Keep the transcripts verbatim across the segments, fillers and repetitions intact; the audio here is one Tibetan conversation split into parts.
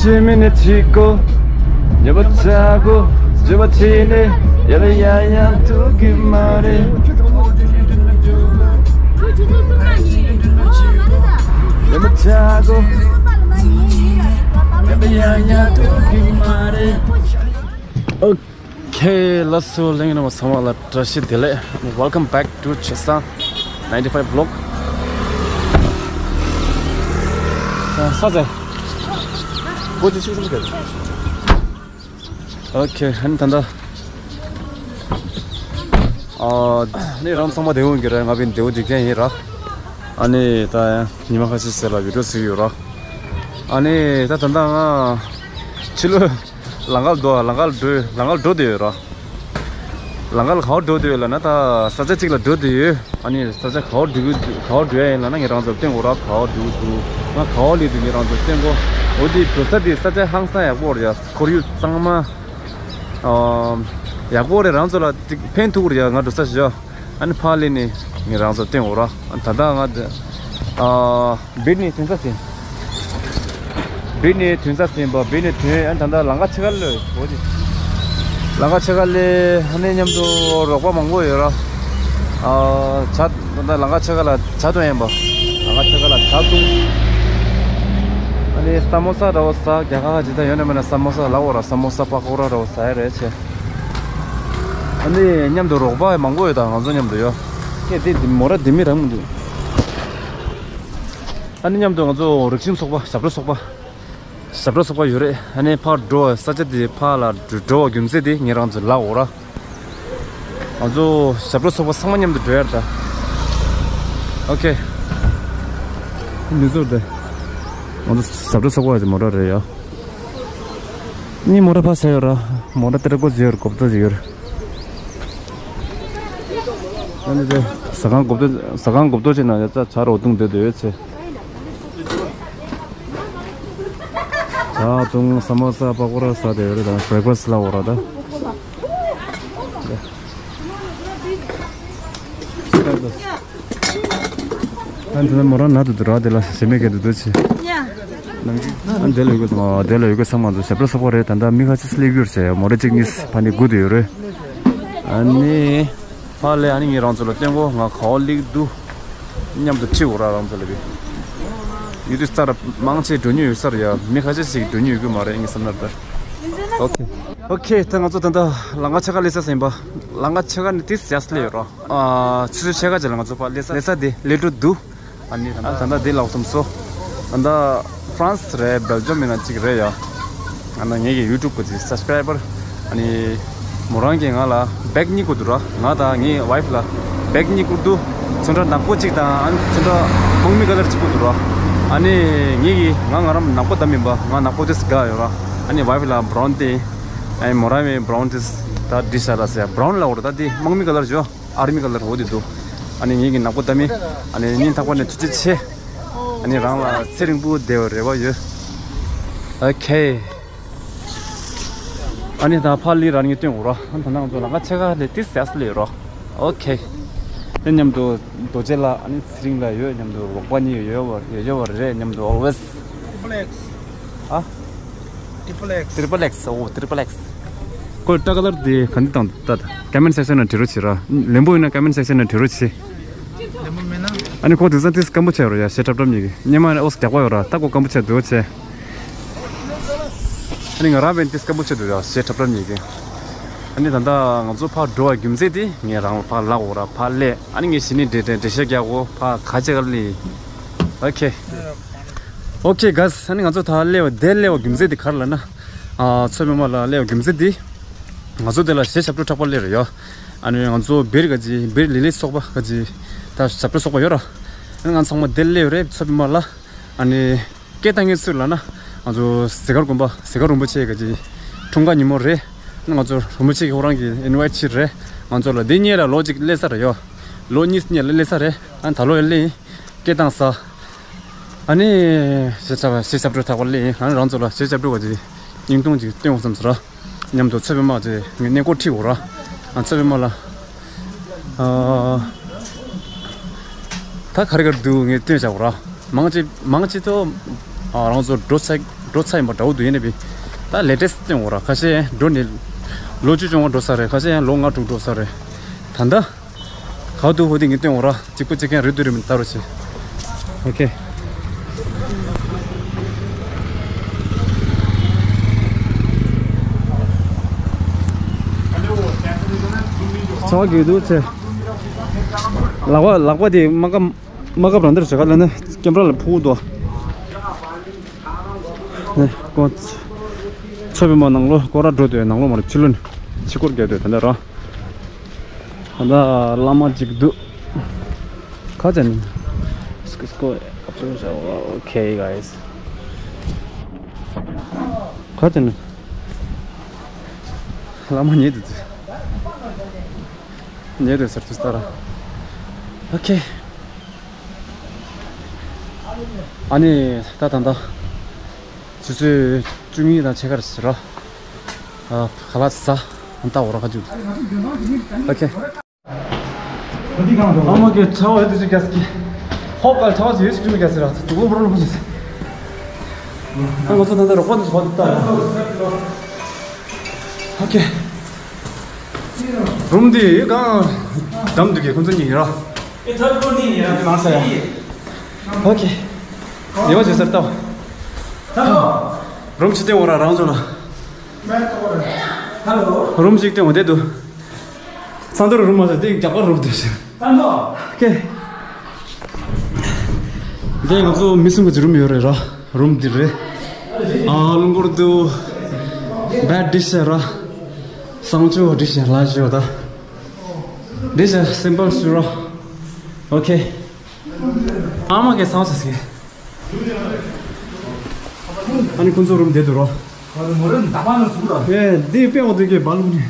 ཅི་མི་ནི་ཅི་གོ། ཉེས་པ་ཆག་གོ། བརྗོད་པ་བྱས་ནས་ཡར་ཡང་ཡང་ཐུག་གི་མ་རེད། ཉེས་པ་ཆག་གོ། ཉེས་པ་ཡང་ཡང་ཐུག་གི་མ་རེད། ཨོ་ཁེ། ལགས་སོ། གླེང་རྣམ་པ་ཚང་མ་ལ་བཀྲ་ཤིས་བདེ་ལེགས། Welcome back to Chesang ninety-five vlog. ས་ས་ཟེ། བོད་ཀྱི་ཤུགས་ཆེན་པོ་རེད། ཨོ་ཁེ། ཧན་ད་ད། ཨ་ནི་རང་ཚང་མ་བདེ་པོ་གི་རེད། ང་བི་བདེ་པོ་འཇིག་རྟེན་ཡིན་ར། ཨ་ནི་ད་ཉི་མ་ཁ་ཤས་ཟེར་ལ་བི་ཌིའོ་བཟོས་ཡོད་ར། ཨ་ནི་ད་ད་ད་ང་ཕྱི་ལོ། ལམ་ཁ་འགྲོ། ལམ་ཁ་འགྲོ། ལམ་ཁ་འགྲོ་བསྡད་ཡོད་ར། ལམ་ཁ་ལ་ག་པར་འགྲོ་བསྡད་ཡོད་ལབ་ན། ད་ས་ཆ་གཅིག་ལ་འགྲོ་བསྡད་ཡོད། ཨ་ནི་ས་ཆ་ག་པར་འགྲོ་གི་ག་པར་འགྲོ་ཡ་ཡིན་ལབ་ན། ངས་རང་ཚོར་སྟོན་དགོས་ར། ག་པར་འགྲོ་གི་འདུག་ང་ག་པར་སླེབས་འདུག་ངས་རང་ཚོར་སྟོན་དགོས། འོ་དེ་འགྲོ་ས་དེ་ས་ཆ་ཧང་སང་ཡག་པོ་རེད་ཡ། ཁོར་ཡུག་གཙང་མ། ཨ་ཡག་པོ་རེད། རང་ཚོ་ལ་ཅིག་ཕན་ཐོགས་རེད་ཡ། ང་འགྲོ་ས་ཞིག་ཡ། ཨ་ནི་ཕར་སླེབས་ནས་ངས་རང་ཚོར་སྟོན་དགོས་ར། ཨ་ནི་ད་ལྟ་ང་འདི་ཨ་བིར་ནས་ཐོན་ས་ཟིན། བིར་ནས་ཐོན་ས་ཟིན་པ། བིར་ནས་ཐོན། ཨ་ནི་ད་ལྟ་ལམ་ཁ་ཕྱེད་ཀ་ལ་འོ་དེ། ལམ་ཁ་ཕྱེད་ཀ་ལ། ཨ་ནི་མཉམ་དུ་རོགས་པ་མང་པོ་ཡོད་ར། ཨ་ཇ། ད་ལྟ་ལམ་ཁ་ཕྱེད་ཀ་ལ་ཇ་འཐུང་ཡིན་པ། ལམ་ཁ་ཕྱེད་ཀ་ལ་ཇ་འཐུང་། ཨ་ནི་ས་མོ་ས་འདྲ་བོ་ཟ། རྒྱ་གར་ཇི་ལྟར་ཡོད་ན་མེད་ན་ས་མོ་ས་ལབ་དགོས་ར། ས་མོ་ས་པ་ཀོ་ར་འདྲ་བོ་ཟ་ཡ་རེད་ཆེ། ཨ་ནི་མཉམ་དུ་རོགས་པ་མང་པོ་ཡོད། ད་ང་ཚོ་མཉམ་དུ་ཡོད། ཁྱེད་དེ་དེ་མོ་ར་དེ་མི་རང་མི་འདུག་ཨ་ནི་མཉམ་དུ་ང་ཚོ་རིགས་ཁྱིམ་ཚོགས་པ། ཞབས་བྲོ་ཚོགས་པ། ཞབས་བྲོ་ཚོགས་པ་ཡོད་རེད། ཨ་ནི་ཕར་འགྲོ་བ། ས་ཆ་དེ་ཕར་ལ་འགྲོ་བ་རྒྱུ་མཚན་དེ་ངས་རང་ཚོ་ལབ་དགོས་ར། ང་ཚོ་ཞབས་བྲོ་ཚོགས་པ་ཚང་མ་མཉམ་དུ་འགྲོ་ཡ་རེད་ད། ཨོ་ཁེ། མི་ཚོགས་དེ། ང་ཚོ་ཞབས་བྲོ་ཚོགས་པ་ཡི་མོ་ཊ་རེད་ཡ། ནི་མོ་ཊ་ཕར་ཟེར་ཡོད་ར། མོ་ཊ་དེ་འདྲ་སྒོ་ཕྱེ་ཡོད་ར། གོབ་ཏོ་ཞིག་ཡོད་ར། ཨ་ནི་དེ་ཟ་ཁང་གོབ་ཏོ། ཟ་ཁང་གོབ་ཏོ་ཅིག་ནང་ཡ་ཙ་ཇ་རོ་བཏུང་བསྡད་ཡོད་ཚེ། ཇ་བཏུང་། ས་མོ་ས་པ་ཀོ་ར་ཟ་བསྡད་ཡོད་རེད། ད་བྷེ་རེག་ཕ་སི་ལབ་དགོས་ར་ད། ཨ་འདི་ལ་མོ་རང་ན་དུ་དུ་ར། དེ་ལ་ཞེ་མེད་སྐད་དུ་དུ་ཆེ། ཡ། ནང་གི་ཨ་འདི་ལ་ཡོད་གི་ཨ་འདི་ལ་ཡོད་གི་ཚང་མ་ཚོ་ཞབས་བྲོ་ཚོགས་པ་རེད། ད་ལྟ་མི་ཁ་ཅིག་སླེབས་ཡོད་ཟེར། མོ་ར་གཅིག་གཉིས་ཕ་ནི་སྒུག་དུ་ཡོད་རེད། ཨ་ནི་ཕ་ལས་ཨ་ནི་ངས་རང་ཚོ་ལ་སྟོན་གོ། ང་ག་པར་སླེབས་འདུག་མཉམ་དུ་ཁྲིད་འོ་ར་རང་ཚོ་ལ་བི། ཡུལ་དུས་ལྟར་མང་ཆེ་འགྲོ་མྱོང་ཡོད་ས་རེད་ཡ། མི་ཁ་ཤས་ཤིག་འགྲོ་མྱོང་ཡོད་གི་མ་རེད་ངས་བསམ་ན་ད། ཨོ་ཁེ། ཨོ་ཁེ། ད་ང་ཚོ་ད་ལྟ་ལམ་ཁ་ཕྱེད་ཀ་སླེབས་ས་ཟིན་པ། ལམ་ཁ་ཕྱེད་ཀ་ནི་ཏིས་ཡ་སླེབས་ཡོད་རོ། ཨ་ཆུ་ཚོད་ཕྱེད་ཀ་ཅིག་ལ་ང་ཚོ་ཕར་སླེབས་ས། སླེབས་ས་དེ་སླེབས་འགྲོ་འདུག་ཨ་ནི་ད་ལྟ་ད་ལྟ་འདི་ལོག་སོང་སོ། ད་ལྟ་ཧྥ་རན་སི་རེད། སྦེལ་ཇམ་མིན་ན་གཅིག་རེད་ཡ། ཨ་ནི་ངེད་ཀྱི་ཡུ་ཊུབ་གི་སབ་སི་ཀ་རའི་བར། ཨ་ནི་མོ་རང་གིས་ང་ལ་བེག་གཉིས་བསྐུར་འདུག་ར། ང་དང་ངའི་ཝའིཕ་ལ་བེག་གཉིས་བསྐུར་འདུག་ཚོན་ཁྲ་ནག་པོ་གཅིག་དང་ཨ་ནི་ཚོན་ཁྲ་སྨུག་མིག་ཁ་ལར་གཅིག་བསྐུར་འདུག་ར། ཨ་ནི་ངེད་ཀྱིས་ང་ང་རང་ནག་པོ་བདམས་ཡིན་པ། ང་ནག་པོ་དེ་དགའ་ཡོད་ར། ཨ་ནི་ཝའིཕ་ལ་བྷ་རའུན་དེ། ཨ་ནི་མོ་རང་བས་བྷ་རའུན་དེ་ད་འདི་ཤ་ལ་ཟེར་ཡ། བྷ་རའུན་ལ་འོ་ར། ད་དེ་སྨུག་མིག་ཁ་ལར་ཞོ། ཨར་མི་ཁ་ལར་འོ་དེ་འདུག་ཨ་ནི་ངེད་ཀྱིས་ནག་པོ་བདམས་ཡིན། ཨ་ནི་སྙིང་ཐག་པ་ནས་ཐུགས་རྗེ་ཆེ། ཨ་ནི་རང་ལ་ཚེ་རིང་པོ་བསྡད་པའི་རེ་བ་ཡོད། ཨོ་ཁེ། ཨ་ནི་ད་ཕར་ལི་རང་ཉིད་སྟོན་འོ་ར། ཨ་ནི་ད་ནང་ཚོ་ལམ་ཁ་ཕྱེད་ཀ་ལས་ཏིས་ཡ་སླེབས་རོ། ཨོ་ཁེ། དེ་མཉམ་དུ་རྡོ་རྗེ་ལགས། ཨ་ནི་ཚེ་རིང་ལགས་ཡོད། མཉམ་དུ་རོགས་པ་གཉིས་ཡོད་ཡོད་པ་ཡོད་ཡོད་པ་རེད། མཉམ་དུ་ཨོལ་ཝེས། ཨ། ཏྲི་པལ་ཨེགས། ཏྲི་པལ་ཨེགས། ཨོ་ཏྲི་པལ་ཨེགས། ཁོའི་སྐྲ་ཀ་ལར་དེ་ག་འདི་དང་ལྟ་ད། ཀོ་མེན་སེག་ཤན་ན་བྲིས་རོགས་བྱེད་ར། ལན་པོ་ཡིན་ན་ཀོ་མེན་སེག་ཤན་ན་བྲིས་རོགས་བྱེད། ལན་པོ་མེད་ན། ཨ་ནི་ཁོ་དེང་སང་ཏིས་སྐམ་པོ་ཆགས་རོ་ཡ། ཞེ་ཁྲབ་ཁྲབ་གཉིས་ཀྱི་སྙེ་མ་ཨོ་ཙི་རྒྱག་པ་ཡོད་ར། ད་ཁོ་སྐམ་པོ་ཆགས་འདུག་བྱས། ཨ་ནི་ང་རང་བན་ཏིས་སྐམ་པོ་ཆགས་འདུག་ཡ། ཞེ་ཁྲབ་ཁྲབ་གཉིས་ཀྱི། ཨ་ནི་ད་ལྟ་ང་ཚོ་ཕར་འགྲོ་བ་རྒྱུ་མཚན་དེ་ངས་རང་ལ་ཕར་ལབ་འོ་ར། ཕར་སླེབས། ཨ་ནི་ངས་གཞི་ནས་འགྲེལ་འགྲེལ་འགྲེལ་བཤད་རྒྱག་འོ། ཕར་ག་ཅི་ག་ལི། ཨོ་ཁེ། ཨོ་ཁེ་གཱས། ཨ་ནི་ང་ཚོ་ད་སླེབས་པ་དེ་སླེབས་པ་རྒྱུ་མཚན་དེ་ག་རེ་ལབ་ན། ཨ་མཚོ་པདྨ་ལ་སླེབས་པ་རྒྱུ་མཚན་དེ། ང་ཚོ་དེ་ལ་གཞས་ཞབས་བྲོ་འཁྲབ་པ་སླེབས་རེད་ཡ། ཨ་ནི་ང་ཚོ་བེར་ག་ཅི་བེར་ལི་ལི་ཚོགས་པ་ག་ཅི་ད་ཞབས་བྲོ་ཚོགས་པ་ཡོད་ར། ཨ་ནི་ང་ཚང་མ་དེ་སླེབས་རེད་མཚོ་པདྨ་ལ། ཨ་ནི་སྐད་བཏང་མཁན་སུ་ལབ་ན། ང་ཚོ་ཟི་ཀར་དགོན་པ་ཟི་ཀར་རིན་པོ་ཆེ་ག་ཅི་འཁྲུངས་སྐར་ཉིན་མོ་རེད། ཨ་ནི་ང་ཚོ་རིན་པོ་ཆེ་གིས་ཁོ་རང་གིས་ཨིན་ཝའིཊ་བྱས་རེད། ང་ཚོ་ལ་འདི་སྔོན་ལ་ལོ་གཅིག་སླེབས་ཚར་རེད་ཡ། ལོ་གཉིས་སྔོན་ལ་སླེབས་ཚར་རེད། ཨ་ནི་ད་ལོ་ཡང་སླེབས་ཡིན། སྐད་བཏང་ས། ཨ་ནི་གཞས་ཞབས་གཞས་ཞབས་བྲོ་འཁྲབ་པ་སླེབས་ཡིན། ཨ་ནི་རང་ཚོ་ལ་གཞས་ཞབས་བྲོ་བ་ཅིག་སྙིང་ཐུང་ཅིག་སྟོན་འོང་བསམ་ཟེར་ར། མཉམ་དུ་མཚོ་པདྨ་ཅིག་ངས་གནས་སྐོར་ཁྲིད་འོང་ར། ཨ་མཚོ་པདྨ་ལ། ཨ་ད་ག་རེ་ག་རེ་འདུག་ངས་སྟོན་བཞག་འོང་ར། མང་ཆེ་མང་ཆེ་ཐོག་ཨ་རང་ཚོ་འགྲོ་ས་ འགྲོ་ཚར་ཡིན་པ་འདྲ་བོ་འདུག་ཡིན་ནའི་ད་ལེ་ཊེ་སི་སྟོན་འོ་ར། ཁ་ཤས་འགྲོ་ནས་ལོ་བཅུ་བཅོ་ལྔ་འགྲོ་ས་རེད། ཁ་ཤས་ལོ་ལྔ་དྲུག་འགྲོ་ས་རེད། ད་ལྟ་ག་འདུག་ཧོ་དེ་ངས་སྟོན་འོ་ར། གཅིག་པ་གཅིག་རྐྱང་རེད་འདུག་རེད་མི་ལྟ་རོགས་བྱེད། ཨོ་ཁེ། ཚ་བ་གི་འདུག་ཚེ། ལག་པ་ལག་པ་དེ་མ་བཀབ་མ་བཀབ་རང་འདིར་བྱེད་ག་ལ་ནི་ཀེམ་ར་ལ་ཕུག་འདུག་ནས་ཀོ་ཚོ་བི་མ་ནང་ལོ་སྐོར་ར་འགྲོ་དུས་ནང་ལོ་མ་རེད། ཕྱི་ལོ་ནི་ཕྱི་སྐོར་རྒྱག་དུས་ད་ལྟ་ར། ད་ལྟ་བླ་མ་གཅིག་འདུག་ཁ་ཅན་སྐོ་སྐོ་ཨོ་ཁེ་གྷའི་སི། ཁ་ཅན་བླ་མ་ཉེ་དུ་ཉེ་དུ་ཟེར་དུས་ལྟར། ཨོ་ཁེ། ཨ་ནི་ད་ད་ད། ཆུ་ཚོད་བཅུ་གཉིས་དང་ཕྱེད་ཀར་ཟེར་ར། ཨ་ཁ་ལག་ཟ། ཨ་ད་འོ་ར་ཁ་ཅུ། ཨོ་ཁེ། ཨ་མ་གི་ཚ་བ་ཡོད་དུ་ཅིག་རྒྱ་སྐྱེ། ཧོབ་ག་ཚ་བ་ཡོད་ཅིག་ཅུ་རྒྱ་ཟེར་ར། དུ་གོ་བོར་ལོ་བོ་ཟེར། ཨ་ང་ཚོ་ད་ད་རོགས་པ་དུ་ཚ་བ་དུ་ད། ཨོ་ཁེ། རུམ་དེ་གང་འདམ་འདུག་གི་ཁོང་ཚོ་གཉིས་ར། ཨེ་ཐར་ཀོ་ནི་ཡ། མ་ས་ཡ། ཨོ་ཁེ། ཡེ་བ་ཇེ་སར་ཏོ། ཧ་ལོ། རུམ་ཅི་སྟེང་འོ་ར་རང་ཚོ་ལ། ཧ་ལོ། རུམ་ཅིག་སྟེང་འོ་དེ་འདུག་ཚང་དོར་རུམ་མ་ཟེར་དེ་རྒྱག་པ་རུམ་དུ་ཟེར། ཚང་དོ། ཨོ་ཁེ། དེ་ང་ཚོ་མི་གསུམ་གྱི་རུམ་ཡོད་རེད་ར། རུམ་འདི་རེད། ཨ་རླུང་འཁོར་འདུག་བེད་ཌི་ཤ་ར། སང་ཅོ་ཌི་ཤ་ལ་ཞོ་ད། འདི་ཞག་སིམ་པལ་སུ་རོ། ཨོ་ཁེ། ཨ་མ་གི་སང་ས་སི། ཨ་ནི་ཁོང་ཚོ་རུམ་བསྡད་འདུག་རོ། ཨེ་འདི་དཔེ་འོ་དེ་གི་བལ་ཀུ་ནི།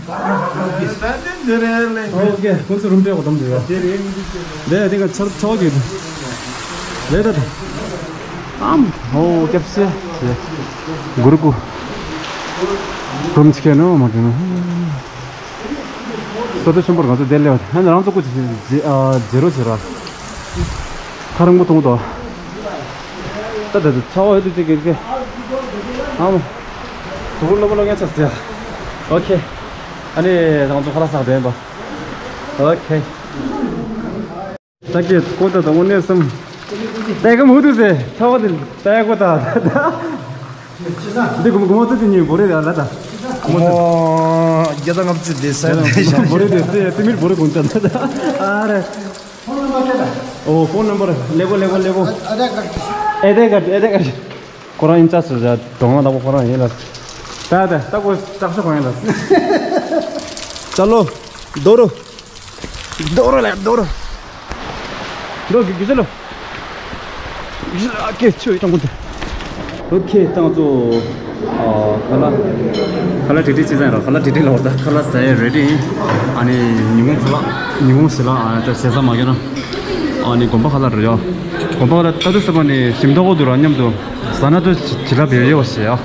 ཨོ་ཁེ་ཁོང་ཚོ་རུམ་སྤྲད་འོ་དམ་འདུག་རོ། དེ་དེ་ག་ཆར་ཆོག་གི་འདུག་ལེ་ད་ད། ཨམ་ཨོ་ཀེབ་སེ། གུ་རུ་ཀུ། རུམ་ཆི་ཁེ་ནོ་མ་དེ་ནོ། སོ་ཏོ་ཆེན་པོར་ང་ཚོ་བསྡད་ལེ་བ་ཧན་རང་ཚོ་ཀུ་ཅི་ཇེ་ཨ་ཇེ་རོ་ཇེ་ར། ཁ་རང་མོ་ཐོང་དོ། ད་ད་ད་ཚ་བ་ཧེ་ཏུ་ཅི་ཀེ་ཀེ། ཨ་མོ། དུ་ཀུ་ལོ་ཀུ་ལོ་ངན་ཆ་སི་ཡ། ཨོ་ཁེ། ཨ་ནི་རང་ཚོ་ཁ་ལག་ཟ་བསྡད་པ། ཨོ་ཁེ། ད་ཀེ་ཀོ་ད་ད་འོ་ནེ་སམ། ཏེ་ཀ་མུ་དུ་སེ་ཚ་བ་དེ་ཏེ་ཀོ་ད་ད། འདི་གོ་མོ་ཚོ་དེ་ཉིན་བོ་རེ་ད་ལ་ད། ཨོ་རྒྱ་ད་ལྔ་བཅུ་དེ་སེ་བོ་རེ་དེ་སེ་སེ་མིར་བོ་རེ་གོང་ད་ད། ཨ་རེ། ཨོ་ཕོན་ནམ་བར་ལེ་གོ་ལེ་གོ་ལེ་གོ། ཨེ་དེ་ག་ཨེ་དེ་ག་ཁོ་རང་ཡིན་ཙང་སུ་ཡ་གདོང་ལ་ད་གོ་ཁོ་རང་ཡིན་ལ། ད་ད་ད་གོ་ཙག་ཤོ་གོ་ཡིན་ལ། ཅ་ལོ། དོ་རུ། དོ་རུ་ལ་དོ་རུ། འགྲོ་གི་གི་ཅ་ལོ། གི་ཅ་ལོ་ཨ་ཀེ་ཆུ་ཡི་ཏང་གོ་དེ། ཨོ་ཁེ་ཏང་ཙོ། ཨ་ཁ་ལག་ཁ་ལག་ཏི་ཏི་ཅི་ཟན་ར་ཁ་ལག་ཏི་ཏི་ལ་བར་ད་ཁ་ལག་ཟ་ཡ་རེ་ཌི་ཡིན། ཨ་ནི་ཉིན་གུང་ཁ་ལག་ཉིན་གུང་ཟི་ལ་ཨ་ད་ཟས་ཟ་མ་གི་ན། ཨ་ནི་དགོན་པ་ཁ་ལག་རེད་ཡ། དགོན་པ་ཁ་ལག་ད་དུ་ས་པ་ནི་ཞིམ་ཏོག་གོ་དུ་ར་མཉམ་དུ་ཟ་ན་དུ་བྱི་ལ་བེ་ཡོད་བ་ཞེ་ཡ།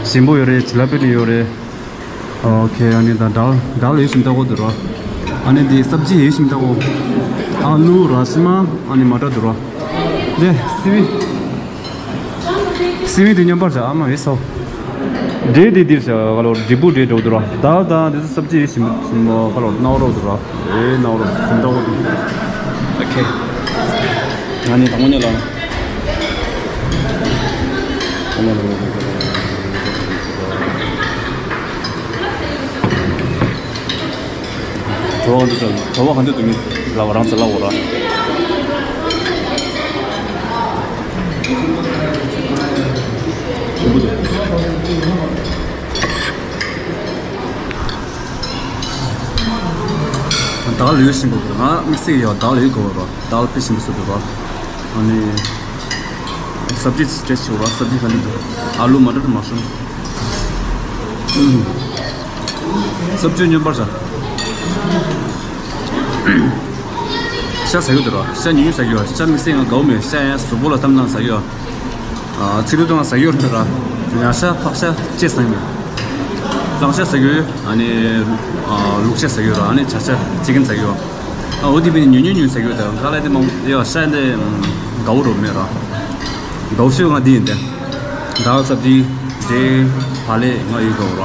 ཞིམ་པོ་ཡོད་རེད་བྱི་ལ་བེ་ནི་ཡོད་རེད། ཨོ་ཁེ། ཨ་ནི་ད་དཱལ་དཱལ་ཡོད་ཞིམ་ཏོག་གོ་དུ་ར། ཨ་ནི་དེ་སབ་ཇི་ཡོད་ཞིམ་ཏོག་གོ། ཨ་ལུ་ར་ཤི་མ་ཨ་ནི་མ་ཏྲ་དུ་ར། དེ་སི་བི། སི་བི་དེ་མཉམ་པར་བྱ་ཨ་མ་ཡེ་སོ། འབྲས་དེ་འདིར་བྱ་ག་ལོ་འབྲས་བུ་འབྲས་འགྲོ་དུ་ར། ད་ད་འདི་ཚོ་སབ་ཇི་ཡེ་ཞིམ་ཞིམ་ག་ལོ་ནའོ་རོ་དུ་ར། ཨེ་ནའོ་རོ་ཞིམ་ཏོག་གོ་དུ། ཨོ་ཁེ། ང་ནི་དང་པོ་ཉོ་ལ། གྲོད་པ་ག་འདྲ་འདུག་གྲོད་པ་ག་འདྲ་འདུག་ངས་ལབ་པ་རང་ཚོ་ལབ་འོ་ར། ཞིམ་པོ་འདུག་དཱལ་ཡོད་ཞིམ་པོ་འདུག་ང་དམིགས་བསལ་ཡོད་དཱལ་ཡོད་དགོས་ར། དཱལ་དཔེ་ཞིམ་པོ་བཟོས་འདུག་ར། ཨ་ནི། སབ་ཇི་ཊེ་སི་ཊི་བྱེད་ར། སབ་ཇི་ག་འདྲ་འདུག་ཨ་ལུ་མ་ཏར་དང་མ་ཤུ་རུམ། ཨུམ། སབ་ཇི་སྨྱོན་པར་བྱ། ཤ་ཟ་གི་འདུག་ར། ཤ་ཉུང་ཉུང་ཟ་གི་ཡོད། ཤ་དམིགས་བསལ་ང་དགའ་བོ་མེད། ཤ་ཡང་གཟུགས་པོ་ལ་བཏབ་ན་ཟ་གི་ཡོད། ཨ་ཚིག་ལུ་དང་ཟ་གི་ཡོད་ར། ཉ་ཤ་ཕག་ཤ་ཅེས་ཟ་གི་མེད། གླང་ཤ་ཟ་གི་ཡོད། ཨ་ནི་ཨ་ལུག་ཤ་ཟ་གི་ཡོད་ར། ཨ་ནི་བྱ་ཤ་ཅི་ཀན་ཟ་གི་ཡོད། ཨ་འོ་དེ་བས་ནི་ཉུང་ཉུང་ཉུང་ཟ་གི་ཡོད། ད་ག་ལ་དེ་མང་ཡོད་ཤ་འདི་དགའ་བོ་རོ་མེད་ར། དགའ་བོ་ཤོས་ང་འདི་ཡིན་ཏེ། དཱལ་སབ་ཇི། དེ་ཕ་ལེ་ང་ཡོད་དོ་ར།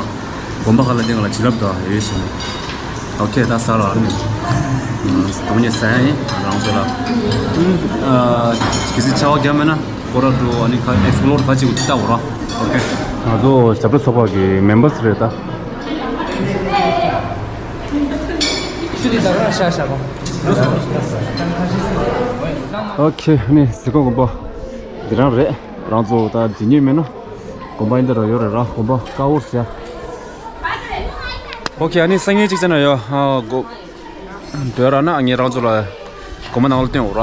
དགོན་པ་ཁ་ལ་དེ་ང་ལ་བྱིན་རླབས་དང་ཡོད་ཞིང་། ཨོ་ཁེ། ད་ས་ར་ནི་དོང་ཉེ་ས་ཡིན་རང་ཚོ་ལ། ཨ་གི་སི་ཆ་བ་རྒྱ་མེད་ན་ཁོ་ར་འགྲོ། ཨ་ནི་ཁ་ཨེག་སི་པོ་ལོར་ཁ་ཅིག་ཅི་ལྟ་བོ་ར། ཨོ་ཁེ། ང་ཚོ་ཞབས་བྲོ་ཚོགས་པ་གི་མེམ་བར་སི་རེད་ད། ཨོ་ཁེ། ནི་གཟིགས་སྐོར་དགོན་པ་འདི་རང་རེད། རང་ཚོ་ད་འདི་ཉིད་མེད་ན་དགོན་པ་ཡིན་ད་ར་ཡོད་རེད་ར། དགོན་པ་དཀར་པོར་བྱས། ཨོ་ཁེ། ཨ་ནི་སང་ཉིན་གཅིག་ཙམ་ན་ཡོད་ཨ་གོ། འདོད་ར་ན་ངས་རང་ཚོ་ལ་དགོན་པ་ནང་ལ་བསྟན་འོ་ར། ད་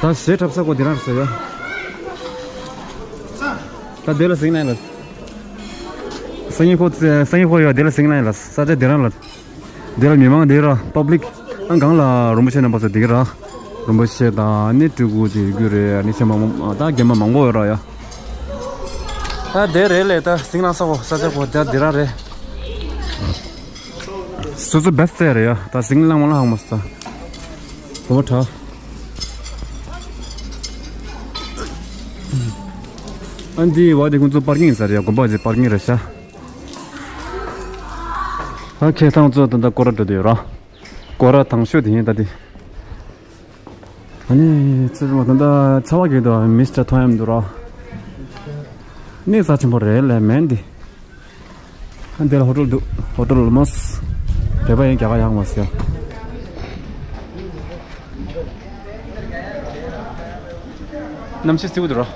གཞས་འཁྲབ་ས་གོ་འདི་རང་རེད་ཟེར་ཡ། ད་དེ་ལ་ཟིང་ན་ཡིན་ལ། སང་ཉིན་ཁོ་སང་ཉིན་ཁོ་ཡོད་དེ་ལ་ཟིང་ན་ཡིན་ལ། ས་ཆ་འདི་རང་ལ། འདི་ལ་མི་མང་འདི་ར་པབ་ལིག་ཨང་གང་ལ་རིན་པོ་ཆེ་རྣམ་པ་ཚོ་འདི་གི་ར། རིན་པོ་ཆེ་དང་ནི་སྤྲུལ་སྐུ་དེ་རྒྱུ་རེད། ཨ་ནི་ཆེ་མང་མང་ད་རྒན་མ་མང་པོ་ཡོད་ར་ཡ། ད་དེ་རེད་ལས་ད་ཟིང་ལང་ས་གོ་ས་ཆ་གོ་ད་འདི་ར་རེད། སོ་སོ་བེ་སི་ཊི་རེད་ཡ། ད་ཟིང་ལང་མ་ལ་ཧང་མ་སོ་ད། གོ་བ་ཁྲ། ཨ་འདི་བ་དེ་ཁོང་ཚོ་པར་ཀིང་ཟེར་ཡ། དགོན་པ་ཅིག་པར་ཀིང་རེད་ཤག་ཨོ་ཁེ། ཐང་ཚོ་ད་ལྟ་སྐོར་ར་འགྲོ་དུས་ར། སྐོར་ར་དང་ཤོས་དེ་ཡིན་ད་དེ། ཨ་ནི་ཚེ་རིང་མ་ད་ལྟ་ཆར་པ་གི་དུ་མི་སི་ཊར་ཐོ་ཡམ་འདུག་ར། གནས་རྩ་ཆེན་པོ་རེད་ལས་མེད་འདི། ཨ་འདི་ལ་ཧོ་ཊེལ་འདུག་ཧོ་ཊེལ་ལ་མོ་སི། བོད་པ་ཡིན་རྒྱ་གར་ཡག་མ་སི་ཡ། གནམ་གཤིས་བསིལ་པོ་འདུག་ར།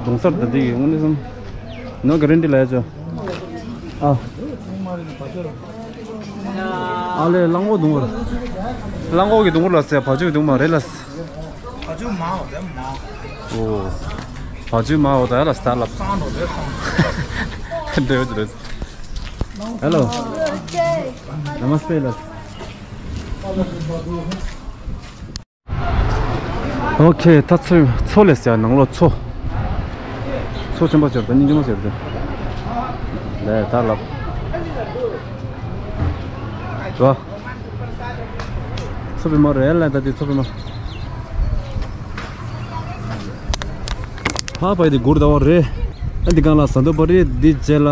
གདོང་གསར་ད་འདི་གི་དངོས་གནས་སམ། ནོ་ག་རན་ཊི་ལ་ཡ་ཅོ། ཨ། ཨ་ལེ་གླང་གོག་གདོང་གུར། གླང་གོག་གི་གདོང་གུར་ལ་ཟེར་བ་ཕྱུགས་གདོང་མ་རེད་ལ། བ་ཕྱུགས་མ་འོ་དེ་མ། ཨོ། བ་ཕྱུགས་མ་འོ་ད་ལ་སྟ་ལ། སང་འགྲོ་དེ་སང་། འདོད་འདོད། ཧེ་ལོ། ནམ་སྟེ་ལ། ཨོ་ཁེ། ད་ཚོ་ཚོ་ལས་ཡ་ནང་ལོ་ཚོ། ཚོ་ཆེན་པོ་ཟེར་ད་སྙིང་རྗེ་མོ་ཟེར་ད། ལས་ད་ལབ། ཚོ་བི་མ་རེད་ལ་ད་དེ་ཚོ་བི་མ། ཧ་པའི་དེ་གུར་ཟླ་བ་རེད། ཨ་འདི་གང་ལ་ཟ་འདོད་པ་རེད། འདི་རྗེས་ལ་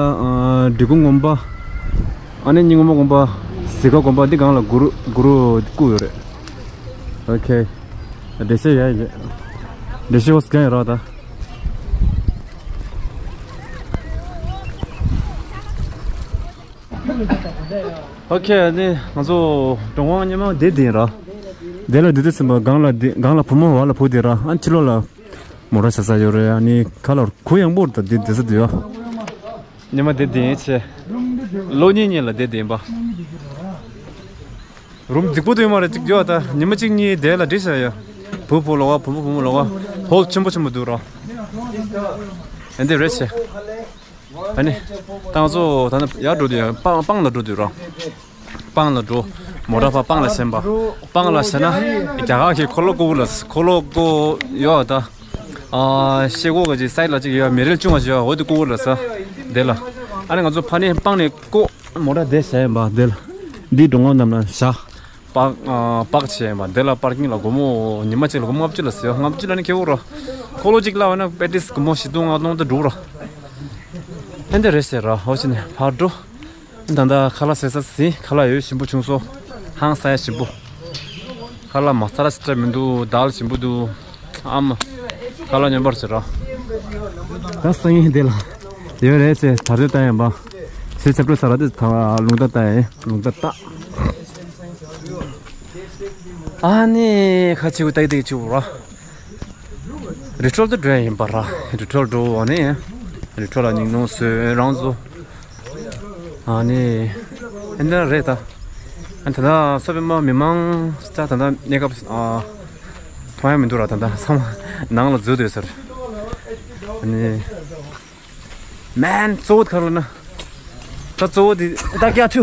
འབྲི་གུང་དགོན་པ། ཨ་ནི་སྙིང་མ་དགོན་པ། གཟིག་ཁ་དགོན་པ་འདི་གང་ལ་གུ་རུ་གུ་རུ་བཀུག་ཡོད་རེད། ཨོ་ཁེ། འགྲེལ་བཤད་ཡ་ཡིན། འགྲེལ་བཤད་འོ་སྐད་ཡ་ར་ད། ཨོ་ཁེ། ཨ་ནི་ང་ཚོ་གྲོང་ཁོང་སྙེ་མ་བསྡད་དེ་ཡིན་ར། དེ་ལ་བསྡད་དུས་ཙམ་པ་སྒང་ལ་བསྡད་སྒང་ལ་བུ་མོ་བ་ལ་བུ་དེ་ར། ཨ་ཕྱི་ལོགས་ལ་མོ་ར་བྱ་ས་ཡོད་རེད། ཨ་ནི་ཁ་ལ་གུ་ཡངས་པོ་ར་ད་བསྡད་བསྡད་ས་དེ་ཡོད། སྙེ་མ་བསྡད་དེ་ཡིན་ཆེ། ལོ་གཉིས་གཉིས་ལ་བསྡད་དེ་ཡིན་པ། རུམ་རྫིག་པོ་དུ་ཡོད་མ་རེད། ཅིག་ཡོད་ད། ཉི་མ་གཅིག་གཉིས་དེ་ལ་བྲིས་བྱས་ཡོད། བུ་བུ་ལོག་བ་བུ་མོ་བུ་མོ་ལོག་བ། ཧོལ་ཆེན་པོ་ཆེན་པོ་འདུག་ར། ཨ་འདི་རེད་ཆེ། ཨ་ནི། ཏང་ཚོ་ད་ནི་ཡར་འགྲོ་དུས་ཡང་སྤང་སྤང་ལ་འགྲོ་དུས་ར། སྤང་ལ་འགྲོ། མོ་ཊ་ཕར་སྤང་ལ་ཞེན་པ། སྤང་ལ་ཞེན་ན། རྒྱ་གར་གྱི་འཁོར་ལོ་བསྐོར་ལ་འཁོར་ལོ་བསྐོར་ཡོད་ད། ཨ་ཤེལ་སྒོ་ག་ཅིག་སའི་ལ་ཅིག་ཡོད། མེ་རིལ་ཅུང་བ་ཅིག་ཡོད། འོ་དེ་བསྐོར་ལ་ས། དེ་ལ། ཨ་ནི་ང་ཚོ་ཕ་ནས་སྤང་ནས་བསྐོར། མོ་ཊ་དེ་བྱས་ཡིན་པ་དེ་ལ། འདི་འགྲོ་ངམ་ནམ་ན་བཞག་པག་ཨ་པག་བྱས་ཡིན་པ་དེ་ལ་པར་ཀིང་ལ་སྒོར་མོ་ཉི་མ་གཅིག་ལ་སྒོར་མོ་ལྔ་བཅུ་ལ་ཟེར། ལྔ་བཅུ་ལ་ནི་ཁེ་བོ་ར། འཁོར་ལོ་གཅིག་ལ་བ་ན་པེ་ཏིས་སྒོར་མོ་བཞི་སྟོང་ལྔ་སྟོང་དེ་འགྲོ་ར། ཨེ་འདི་རེད་ཟེར་ར། ཧོ་ཕྱི་ནས་ཕར་འགྲོ། ད་ལྟ་ཁ་ལག་ཟས་ས་ཟིན། ཁ་ལག་ཡོད་ཞིམ་པོ་བྱུང་སོང་། ཧང་སང་ཡ་ཞིམ་པོ། ཁ་ལག་མ་ཚ་ར་ཞིམ་པོ་མི་འདུག་དལ་ཞིམ་པོ་འདུག་ཨ་མ། ཁ་ལག་ཉམས་པར་བྱེད་ར། ད་སང་ཉིན་འདི་ལ་ཡོད་རེད་ཅེས་ད་རེས་ལྟ་ཡིན་པ། ཞེས་ཆབ་གྲོས་ས་ར་དེ་ད་ལུང་བསྟན་ལྟ་ཡིན། ལུང་བསྟན་ལྟ། ཨ་ནི་ཁ་ཆེའུ་ཏག་ཏག་ཆེའུ་ར། རི་ཁྲོད་དུ་འགྲོ་ཡ་ཡིན་པ་ར། རི་ཁྲོད་འགྲོ་བ་ནི། རི་ཁྲོད་ལ་ཉིན་ནོ་བཟོས་རང་བཟོ། ཨ་ནི། ཨེ་འདྲ་རེད་ད། ཨ་ད་ལྟ་ས་པའི་མ་མི་མང་ས་ད་ལྟ་གནས་སྐབས་ཨ། མཐོང་ཡ་མི་འདུག་ར། ད་ལྟ་ཚང་མ་ནང་ལ་འཛུལ་སྡོད་ཟེར། ཨ་ནི། མན་གཙོ་བོ་ག་རེ་ལབ་ན། ད་གཙོ་བོ་དེ་ད་ཀྱ་ཆུ།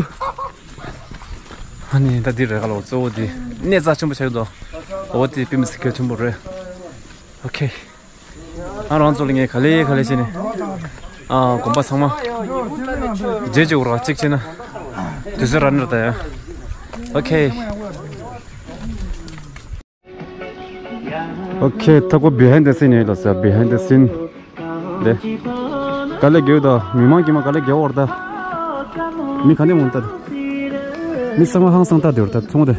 ཨ་ནི་ད་འདི་རེད་ག་ལོ། གཙོ་བོ་དེ་གནས་རྩ་ཆེན་པོ་ཆགས་ཡོད་དོ། འོ་དེ་དཔེ་མི་སྲིད་གལ་ཆེན་པོ་རེད། ཨོ་ཁེ། ཨ་རང་ཚོ་ལ་ངས་ག་ལེ་ག་ལེ་བྱས་ནས། ཨ་དགོན་པ་ཚང་མ། རྗེས་ཅིག་འུར་བ་གཅིག་བྱས་ན། དུས་ཚོད་རག་ནི་རེད་ད་ཡ། ཨོ་ཁེ། ཨོ་ཁེ། ད་ཁོ་behind the scene ཡིན་ལ་ཟེར། behind the scene དེ། དཀའ་ལས་རྒྱག་ད། མི་མང་གི་མ་དཀའ་ལས་རྒྱག་བར་ད། མི་ག་ནས་འོང་ད། མི་ཚང་མ་ཧང་སང་ད་དེ་བར་ད་མཐོང་དེ།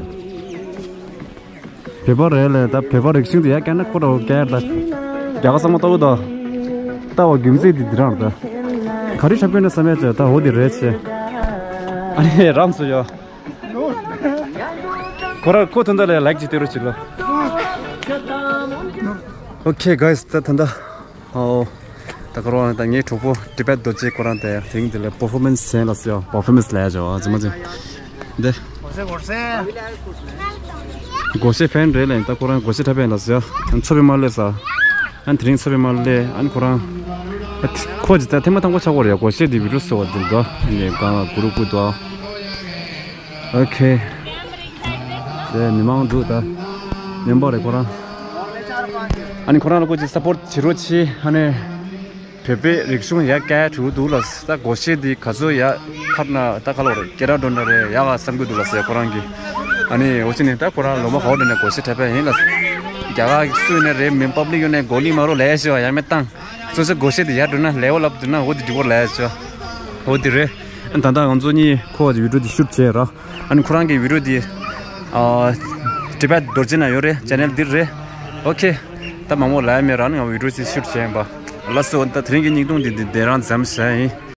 བོད་པ་རེད་ལས་ད། བོད་པ་རིག་གཞུང་དེ་ཡ་སྐད་ན་ཁོ་ར་སྐད་ད། རྒྱ་གར་ཚང་མ་ལྟ་བུ་ད། ལྟ་བ་རྒྱུ་མཚན་དེ་འདི་རང་ད། ག་རེ་ཆགས་ཀྱི་ན་བསམ་ཡ་ཆེ་ད། འོ་དེ་རེད་ཆེ། ཨ་ནི་རང་ཚོ་ཡོ། ཁོ་ར་ཁོ་ཐོན་ད་ལས་like ཅིག་སྟེར་རོགས་བྱེད་ལ། Okay guys, ད་ད་ད། ཨོ། ད་ཁོ་རང་ད་ངའི་གྲོགས་པོ་Tibet རྡོ་རྗེ་ཁོ་རང་དེ་དེ་རིང་དེ་ལ་performance བྱས་ལ་ཟེར། performance ལས་བྱ་བ་ཙི་མ་ཙི། འདི། སྒོར་གཞས་སྒོར་གཞས། སྒོར་གཞས་fan རེད་ལས། ད་ཁོ་རང་སྒོར་གཞས་འཁྲབ་པ་ཡིན་ལ་ཟེར། ཨ་ནི་ཚོ་པའི་མ་ལས་ས། ཨ་ནི་དེ་རིང་ཚོ་པའི་མ་ལས། ཨ་ནི་ཁོ་རང་། ཁོ་ཇི་ལྟར་ཐེངས་མ་དང་པོ་ཆགས་པ་རེད། སྒོར་གཞས་འདི་video བཟོ་བ་འདི་འདུག་ཨ་ནི་གང་ལ་གུ་རུ་ཀུ་འདུག Okay. དེ་མི་མང་འདུག་ད། སྨན་པ་རེད་ཁོ་རང་། ཨ་ནི་ཁོ་རང་ལ་ཀོ་ཅིག་support བྱེད་རོགས་བྱེད། ཨ་ནི་བོད་པའི་རིག་གཞུང་ཡ་སྐད་འགྲོ་འདུག་ལ། ད་སྒོར་གཞས་འདི་ག་ཚོད་ཡ་འཁྲབ་ན་ད་ག་ལོ་རེད། སྐད་གྲགས་འགྲོ་འདྲ་རེད་ཡ་ག་བསམ་གི་འདུག་ལ་ཟེར་ཁོ་རང་གིས། ཨ་ནི་འོ་ཅི་ནས་ད་ཁོ་རང་ལོ་མ་ག་བ་འགྲོ་ནས་སྒོར་གཞས་འཁྲབ་པ་ཡིན་ལ། རྒྱ་གར་སུ་ཡིན་ནས་རེད། མི་public ཡོད་ནས་གོ་ལི་མ་རོ་ལས་ཞེས་པ་ཡ་མེད་བཏང་། སོ་སོའི་སྒོར་གཞས་དེ་ཡར་འགྲོ་ན་level up འགྲོ་ན་འོ་དེ་འགྲིག་པོ་ལས་ཞེས་པ། འོ་དེ་རེད། ཨ་ད་ལྟ་ང་ཚོ་གཉིས་ཁོ་བ་video དེ་shoot བྱས་ར། ཨ་ནི་ཁོ་རང་གི་video དེ། ཨ། Tibet རྡོ་རྗེ་ན་ཡོད་རེད། channel འདིར་རེད། Okay. ད་མང་པོ་ལབ་ཡ་མེད་ར། ཨ་ནི་ང་video དེ་shoot བྱས་ཡིན་པ། ལགས་སོ། ད་དེ་རིང་གི་བརྙན་ཐུང་འདི་འདི་དེ་རང་མཚམས་བཞག་ཡིན།